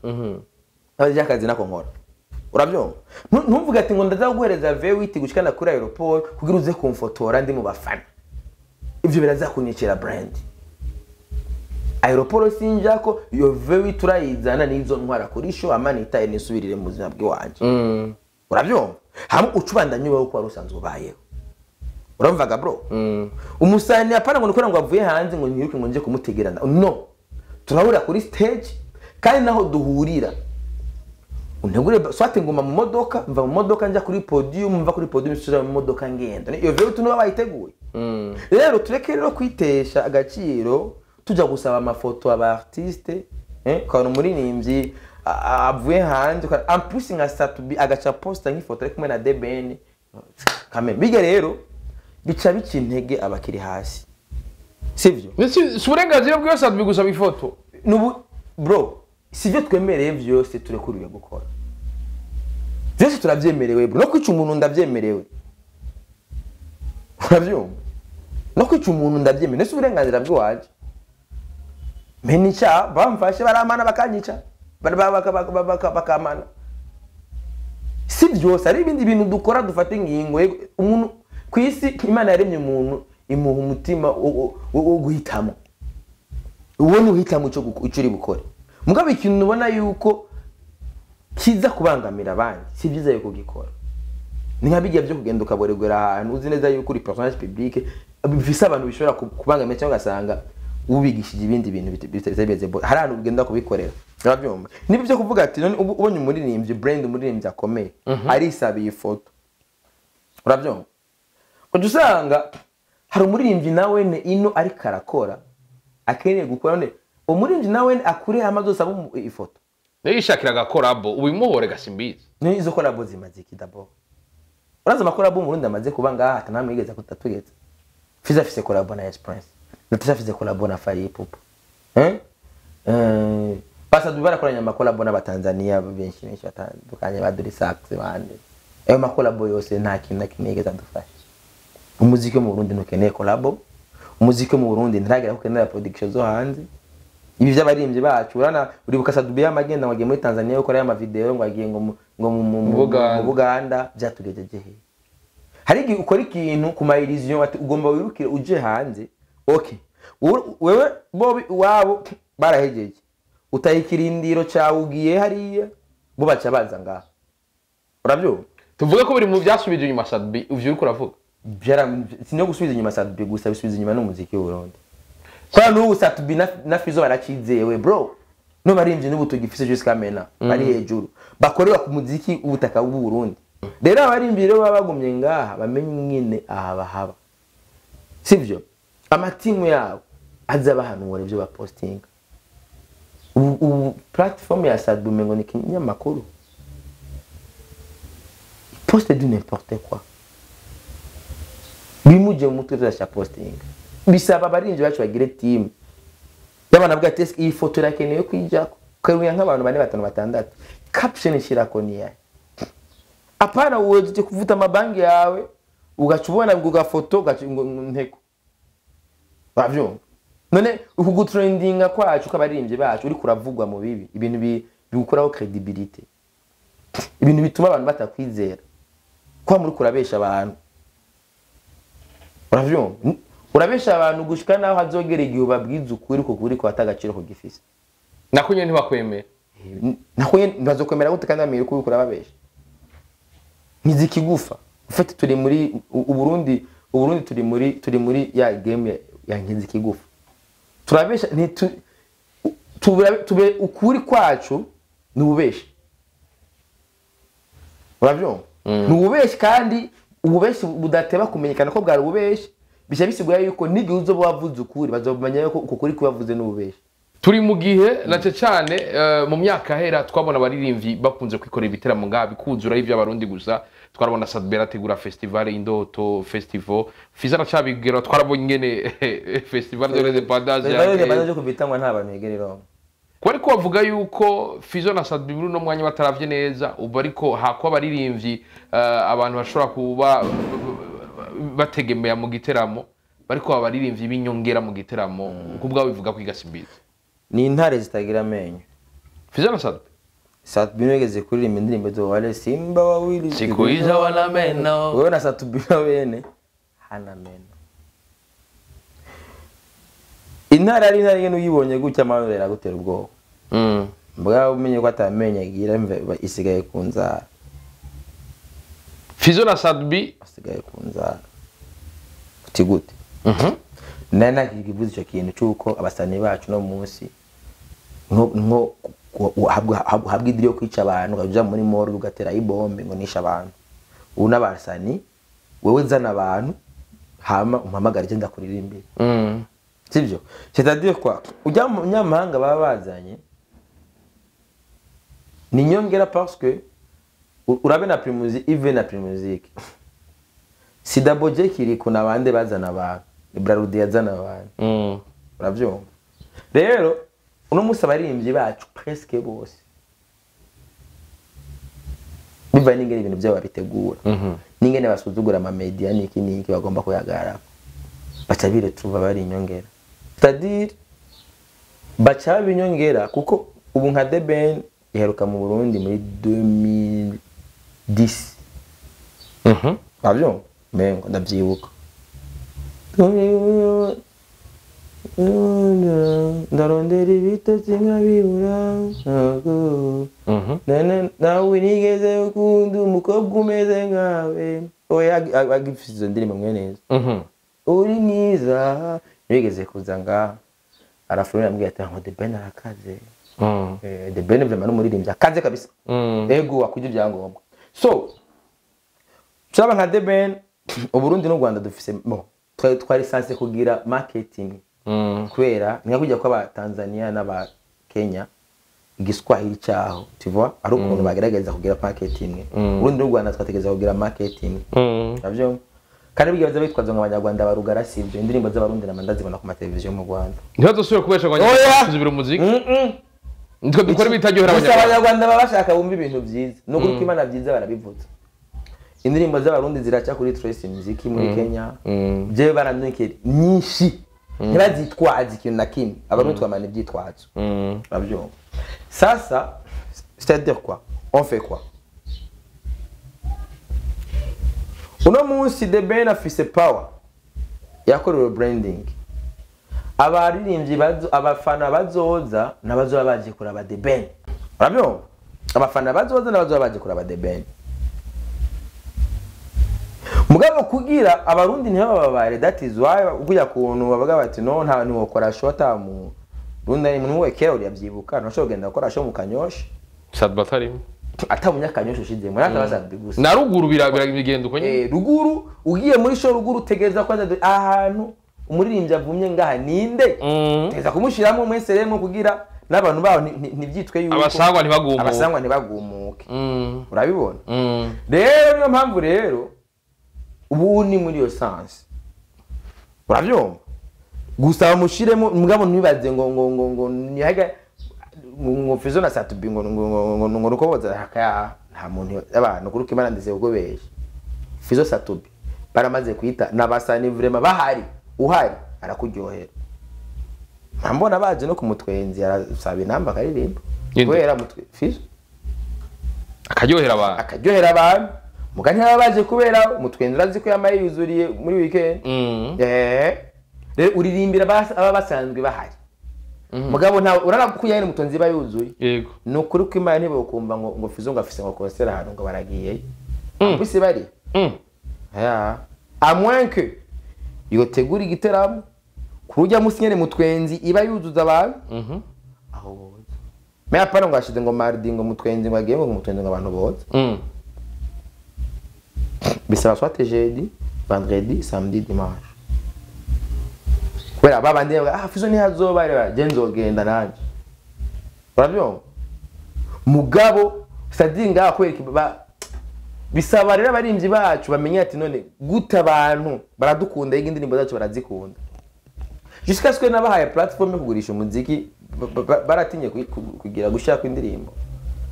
abaje akazi nako nkora, urabyumva? Ntuvuge ati ngo ndaza kuguhereza V8 gushikana kuri aéroport kugira uze kumfotora ndi mu bafana, ivyo biraza kunyicira brand. Aéroport sinjako, iyo V8 urayizana nizo ntwara kuri show amanita nisubirire mu buzima bw'iwanje, urabyumva? Hamwe ucubandanye ubaho uko wari usanzwe ubayeho, uramvaga bro? Umusani apana ngo nikora ngo avuye hanze ngo nyiruke ngo nje kumutegerana. No turahurira kuri stage, kandi naho duhurira untegure swate nguma mu modoka, mva mu modoka nja kuri podium, mva kuri podium nsubira mu modoka ngenda. Iyo V8 niba bayiteguye. Rero tureke rero kwitesha agaciro tujya gusaba amafoto aba artiste, ukabona umuririmbyi avuye hanze, en plus nka Sat-B agaca posta nk'ifoto ari kumwe na Deben kameme. Bijya rero bica bica intege abakiri hasi, sivyo? Ndetse si uburenganzira bwiwe Sat-B gusaba ifoto. Nubu bro, sivyo? Twemereye vyose, turekuriwe gukora byose, turavyemerewe bro. No kwica umuntu ndavyemerewe, uravyumva? No kwica umuntu ndavyemerewe, si uburenganzira bw'iwanje? Menica bamfashe baramana bakanyica, bakamana. Si byose, hari ibindi bintu dukora dufata ingingo. Yego, umuntu ku isi Imana yaremye umuntu imuha umutima wo guhitamo. Uwo ni uhitamo ico uri bukore. Mugabo ikintu ubona yuko kiza kubangamira abandi, si byiza yuko gikora. Ni nka bijya byo kugenda ukaboregera ahantu uzi neza yuko uri personnage public, bifise abantu bishobora kubangamira, cyangwa ugasanga ubigishije ibindi bintu bitameze bo. Hari ahantu ugenda kubikorera, urabyumva? Niba byo kuvuga ati none ubu ubonye umuririmbyi brand, umuririmbyi akomeye arisabiye ifoto, urabyumva? Ujya usanga hari umuririmbyi nawe ne ino ariko arakora, akeneye gukora, none umuririmbyi nawe ne akure hama zose abo ifoto. Nayo yishakira agakorabo ubu imuhore gasimbizi. Ni izo collabo zimaze iki d'abord? Urazi amacollabo mu Burundi amaze kuba ngaha ata namwe yigeze kutatugeza? Fiza afise collabo na Esperance, Natasha afise collabo na Fally Ipupa, basa barakoranye amacollabo n'Abatanzania benshi benshi batandukanye, ba Dorisax bande. Ayo macollabo yose nta kintu na kimwe yigeze adufasha. Umuziki wo mu Burundi ntukeneye collabo, umuziki wo mu Burundi ntiragera ko ukenera production zo hanze. Ibi by'abaririmbyi bacu, urana uribuka Sat-B y'amagenda ngo agiye muri Tanzania gukora ya video, ngo agiye ngo mu Buganda. Mu Buganda, byatugejeje he? Hari igihe ukora ikintu ku ma illusion ati ugomba wirukire uje hanze. Okay, wewe bo iwabo barahejeje, utaye ikirindiro cawe ugiye hariya, bo baca baza ngaha. Urabyumva? Tuvuge ko biri mu byasubije inyuma Sat-B, ivyo uriko uravuga. Sino gusubiza inyuma Sat-B gusa, bisubiza inyuma n'umuziki w'u Burundi. Kwa n'ubu Sat-B na Fizzo baracizewe, bro. No barimvye n'ubu tugifise jusqu'à maintenant bari hejuru, bakorera ku muziki ubutaka bw'u Burundi. Rero abarimvyi rero baba bagumye ngaha, bamenye nyine aha bahaba, sivyo? Amatimu yabo aza bahanura ivyo bapostinga. Ubu platform ya Sat-B umengo ni ikinyamakuru, poste du n'importe quoi, bimuje mu mutwe vyasha posting. Bisaba abarinzi bacu bagire team y'abana bwa test, iyi foto irakenewe kwijako karuya nk'abantu bane, batanu, batandatu, caption ishirako ni yayo. Apana uweje kuvuta amabanki yawe, ugaca ubona ngo gafoto ugaca ngo nteko. Uravyumva? None uku gutrendinga kwacu kw'abaririmbyi bacu, uriko uravugwa mu bibi, ibintu bigukuraho credibility, ibintu bituma abantu batakwizera kwa muri kurabesha abantu. Uravyumva? Urabesha abantu gushika naho hazogera igihe ubabwiza ukuri, ko kuri ko atagaciro ko gifise. Nako nyene ntibakwemera. Nako nyene ntibazokwemera gute kandi bamenye ko uriko urababesha? Ntizikigufa. Ufite turi muri Uburundi turi muri ya game ya nkizikigufa. Turabesha, ntitu tube ukuri kwacu ni ububeshi. Uravyumva? Ni ububeshi, kandi ububeshi budateba kumenyekana ko bwari ububeshi. Bisha bisigura yuko n'igihe uzoba wavuze ukuri, bazomenya yuko uko kuri kubavuze n'ububeshi. Turi mu gihe nace cyane mu myaka hera twabona abaririmbyi bakunze kwikorera ibiteramo ngaha bikuzura iby'abarundi gusa. Twarabona Sat-B ategura festival Indoto Festival, Fizzo aracabigera, twarabonye ingene Festival de l'Indépendance Festival yagenze. de kubitangwa nta bantu yegera irongo. Ko ariko bavuga yuko Fizzo na Sat-B muri uno mwanya bataravye neza ubu, ariko hakuba abaririmbyi abantu bashobora kuba bategemera mu giteramo, bariko abaririmbyi b'inyongera mu giteramo. Kubwa bivuga kwiga Simbizi. Ni intare zitagira amenyo. Fizzo na Sat-B. Sat-B wigeze kuririmba indirimbo zo wale simba wawili Siku hizi wana meno. Wewe na Sat-B na wene hana meno. Intare ari intare nyene, uyibonye gutya amabere iragutera ubwoba. Mbwa umenye ko atamenye agira isigaye ku nzara. Fizzo na Sat-B. Asigaye ku nzara. Uti gute? Nari nakivuze icyo kintu cy'uko abasani bacu no munsi nko uhabwa idiri yo kwica abantu, ukaja muri morgue ugatera ibombe ngo nishe abantu. Ubu n'abasani, wewe zana abantu hama umpamagare je ndakuririmbira. Sibyo? C'est-à-dire quoi? Ujya mu nyamahanga baba bazanye ni nyongera, parce que urabe na Primusic, even na Primusic, si Double J Kirikou nabande bazana abantu, Brarudi yazana abantu. Uravyumva? Rero uno munsi abaririmbyi bacu presque bose, bivaye n'ingene ibintu byabo babitegura n'ingene basuzugura amamedia n'iki n'iki bagomba kuyagarako, baca biretrouva bari inyongera, c'est-à-dire baca baba inyongera, kuko ubu nka The Ben iheruka mu Burundi muri 2010. Uravyumva? Mengo ndavyibuka, ndarondera ibitotsi nkabibura. Nawe nigeze ukunda umukobwa umeze nkawe. Oya, agifise izo ndirimbo mwe neza. Uri mwiza, yigeze kuza ngaha, arafurira, ambwira ati ngo The Ben arakaze. The Ben vraiment n'umuririmbyi akaze kabisa. Ego, akujya ibyangombwa. So turaba nka The Ben, Uburundi n'u Rwanda dufise, bon, twari censé kugira marketing, kubera ni nka kujya kw'aba Tanzania n'aba Kenya, igiswahili cyaho, tu vois, ari ukuntu bagerageza kugira marketing. Uburundi n'u Rwanda twategereza kugira marketing. Uravyumva? Kandi bigiye baza bitwaza ngo abanyarwanda barugara, sivyo. Indirimbo z'abarundi na ndazibona ku mateleviziyo mu Rwanda. Ntibazosubira kubesha ngo Oya! tuzibira umuziki nitwe dukora ibitaryohera Gusa abanyarwanda. Abanyarwanda baba bashaka bumva ibintu byiza, ni ukuri ko Imana byiza barabivuza. Indirimbo z'abarundi ziraca kuri Trace Muziki muri Kenya. Jewe barandunkiye nyinshi, ntibazitwaze ikintu na kimwe. Abarundi twamana ibyitwazo. Urabyumva? Sasa c'est-à-dire quoi? On fait quoi? Uno munsi The Ben afise power, yakorewe branding. Abaririmbyi abafana bazoza n'abazoba baje kuraba The Ben. Urabyumva? Abafana bazoza n'abazoba baje kuraba The Ben. Mugabo kugira abarundi ntibababare, that is why uguya kuntu bavuga bati no, nta ntiwokora show ata mu Rundi ari muntu we. Kera urabyibuka, ntushobora kugenda gukora show mu Kanyosha Sat B atarimo. Ata munyakanyosha ushizemo, natabaza gusa. Na ruguru bigenda uko nyine. Eh, ruguru ugiye muri show ruguru utegereza ko ahantu umuririmbyi avumye ngaha ninde, tegeza kumushiramo mwese rero kugira n'abantu baho ntibyitwe yuko abasangwa ntibagumuke. Abasangwa ntibagumuke. Urabibona? Rero niyo mpamvu rero ubu ni muri iyo sens, urabyumva? Gusa bamushiremo, mugabo ntibaze ngo nihaga ngo Fizo na Sat B ngo nuko boza hakaya nta muntu abantu kuri kimana ndetse kugobesha Fizo Sat B baramaze kwita nabasani vraiment bahari, uhari arakuryohera. Mbona baje no kumutwenzi arasaba inamba akaririmba. Inde? Kubera mutwe Fizo akaryohera abantu. Akaryohera abantu, muga ntibaba baje kubera umutwenzi, urazi ko yamaye yuzuriye muri weekend. Eh, rero uririmbira aba basanzwe bahari, mugabo ntawe urara ko yari umutonzi iba yuzuye. Ni ukuri ko Imana ntibokumva ngo Fizo ngo afise ngo concert ahantu ngo baragiyeyo bisi bari ya, à moins que yotegura igiteramo kuri ujya musi nyene mutwenzi iba yuzuza abantu, aho boza. Mais apana ngo ashize ngo mardi ngo mutwenzi ngo agiye ngo mutwenzi ngo abantu boza. Bisaba soit jeudi, vendredi, samedi, dimanche, kubera babandi bavuga ah Fizo ntihazoba, reba je nzogenda nanje, urabyumva? Mugabo c'est-à-dire ngaha kubera bisaba rero abarimvyi bacu bamenye ati none gute abantu baradukunda, yiga indirimbo zacu barazikunda, jusqu'à ce que nabahaye platform yo kugurisha umuziki, baratinye kugira gushaka indirimbo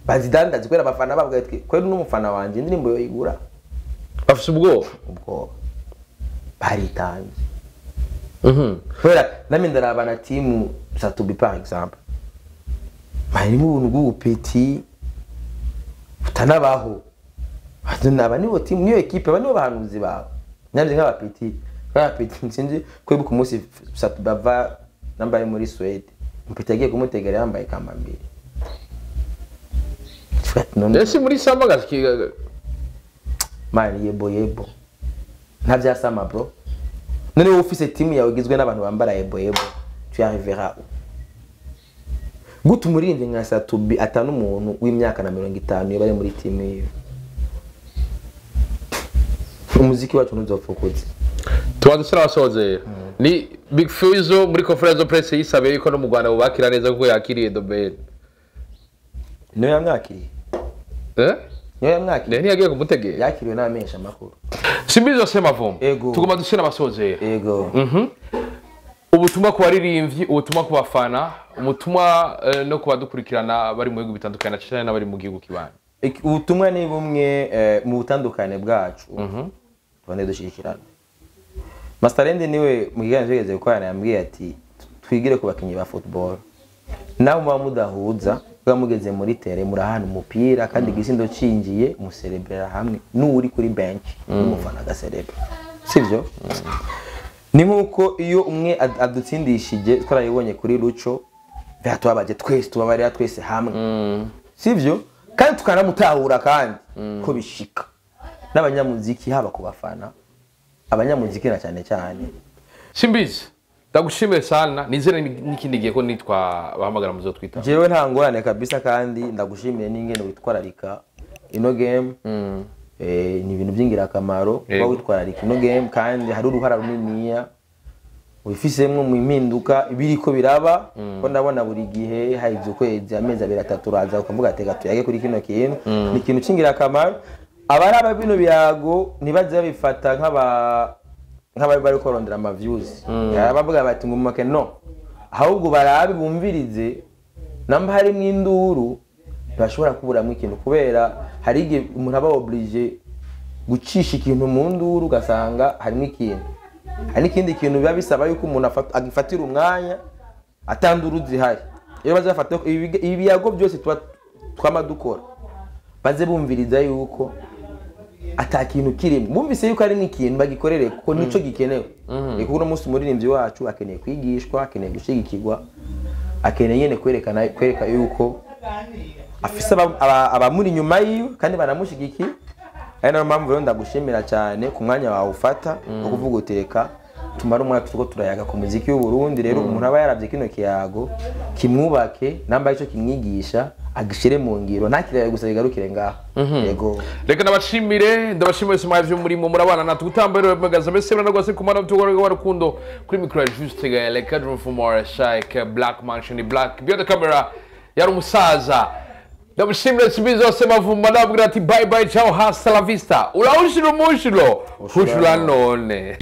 bazidandaze kubera abafana bavuga ati kweri n'umufana wanje indirimbo yoyigura. Bafise ubwoba. Ubwoba, baritanze. Kubera namwe ndaraba na team Sat B par exemple, harimo ubuntu bw'ubupeti butanabaho. Aba nibo team, niyo équipe, aba nibo bahanuzi bawe. Nabyo nk'abapeti sinzi kwibuka umunsi Sat B ava nambaye muri Suède, umupeti yagiye kumutegera yambaye kambambiri. None Ese muri samba gashiki? Man, yebo yebo nta byasama bro. None wowe ufise team yawe igizwe n'abantu bambara yebo yebo, tu arriveras où? Gute umuririmbyi nka Sat B atanu umuntu w'imyaka na 50 iyo bari muri team yiwe, umuziki wacu ntuzopfa ukuze. Tuba dusa n'abasozera. Ni Big Fizzo muri conférence de presse yisabiye yuko no mu Rwanda bubakira neza kuko yakiriye The Ben. Niyo yamwakiriye? Eh. Niyo yamwakiriye? Ntiyagiye kumutegera. Yakiriwe n'abamenyesha amakuru. Simbizi Semavumba. Ego. Tugomba dusa n'abasozera. Ego. Ubutumwa ku baririmbyi, ubutumwa ku bafana, ubutumwa no ku badukurikirana bari mu bihugu bitandukanye na cyane n'abari mu gihugu kibanyi. Ubutumwa ni bumwe, mu butandukane bwacu tubane dushyigikirana. Masterland niwe mu kiganiro tugeze gukorana yambwiye ati twigire ku bakinnyi ba football, nawe muba mudahuza, muba mugeze muri terrain murahana umupira, kandi igisindo cinjiye muserebrera hamwe, n'uri kuri bench n'umufana agaserebra, sivyo? Ni nkuko iyo umwe adutsindishije, twarayibonye kuri Lucho, byatubabaje twese, tubabarira twese hamwe, sivyo? Kandi tukanamutahura kandi ko bishika n'abanyamuziki, haba ku bafana, abanyamuziki na cyane cyane. Simbizi, ndagushimiye sana, nizere n'ikindi gihe ko nitwa bahamagara muzo twita. Jewe nta ngorane kabisa, kandi ndagushimiye n'ingene witwararika ino game. Ni ibintu by'ingirakamaro kuba witwararika ino game, kandi hari uruhara runiniya wifisemwo mu impinduka ibiriko biraba, ko ndabona buri gihe haheze ukwezi, amezi abiri, atatu, uraza ukavuga ati reka tuyage kuri kino kintu. Ni ikintu c'ingirakamaro. Abaraba bino biyago ntibaze babifata nk'abari bari kurondera ama views, bavuga bati ngo mumake no, ahubwo barabe bumvirize namba harimwo induru ntibashobora kuburamwo ikintu, kubera hari igihe umuntu aba obligé gucisha ikintu mu nduru ugasanga harimo ikintu. Hari n'ikindi kintu biba bisaba yuko umuntu agifatira umwanya atanduru zihari. Iyo baze bafata ibi biyago byose tuba twama dukora, baze bumviriza yuko ata kintu kirimo, bumvise yuko ari n'ikintu bagikorere kuko nico gikenewe. Kuko uno munsi umuririmbyi wacu akeneye kwigishwa, akeneye gushigikirwa, akeneye nyene kwerekana, kwereka yuko afise abamuri inyuma yiwe kandi banamushigikiye. Ari nayo mpamvu rero ndagushimira cyane ku mwanya wawe ufata wo kuvuga uti reka tumare umwaka turiko turayaga ku muziki w'u Burundi. Rero umuntu aba yaravye kino kiyago kimwubake, namba ico kimwigisha agishire mu ngiro, ntakiraye gusa bigarukire ngaho. Yego. Reka ndabashimire, ndabashimire wese mwavyo murimo murabana natwe gutambara magaza mbese murana rwose kumana mutugora rukundo kuri micro ya Juste Gaël Kadru Fumora Shike Black Mansion Black behind the camera yari umusaza. Ndamushimire Simbizi wose mavumba, ndababwira ati bye bye, ciao, hasta la vista, uraushira umushiro hushura none.